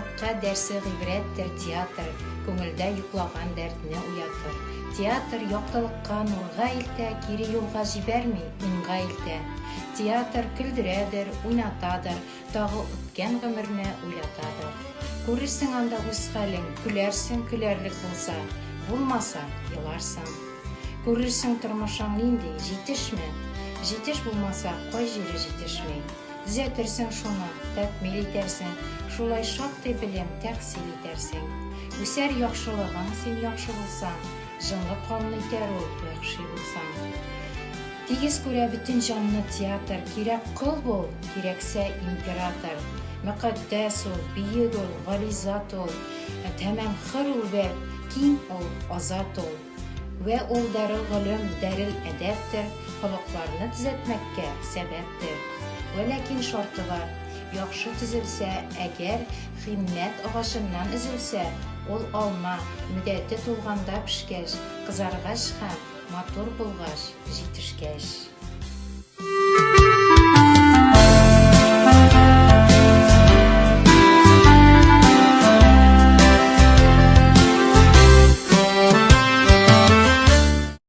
Халыкка дәрсе гыйбрәттер театр, Күңелдә йоклаган дәртне уятыр. Театр яктылыкка, нурга илтә, Кире юлга җибәрми, уңга илтә. Театр көлдерәдер, уйнатадыр, Тагы үткән гомерне уйлатадыр. Күрерсең анда үз хәлең, Көләрсең, көләрлек булса, Булмаса, еларсың. Күрерсең тормышың нинди, җитешме? Җитеш булмаса, кай җире җитешми? Төзәтерсең шуны, тәкмил итәрсең, Шулай шактый белем тәхсил итәрсең. Үсәр яхшылыгың, син яхшы булсаң, Җынлы канлы итәр ул, вәхши булсаң. Тигез күрә бөтен җанны театр, Кирәк кол бул, кирәксә император. Мөкатдәс ул, биек ул, гали зат ул, Тәмам хөр ул вә киң ул, азат ул. Вә ул дарел голем, дәрел әдәптер, Холыкларны төзәтмәккә сәбәптер. Вәләкин шарты бар, яхшы төзелсә, Әгәр химмәт агачыннан өзелсә, Ул алма, мөдәте тулганда пешкәч, Кызаргач һәм матур булгач, җитешкәч.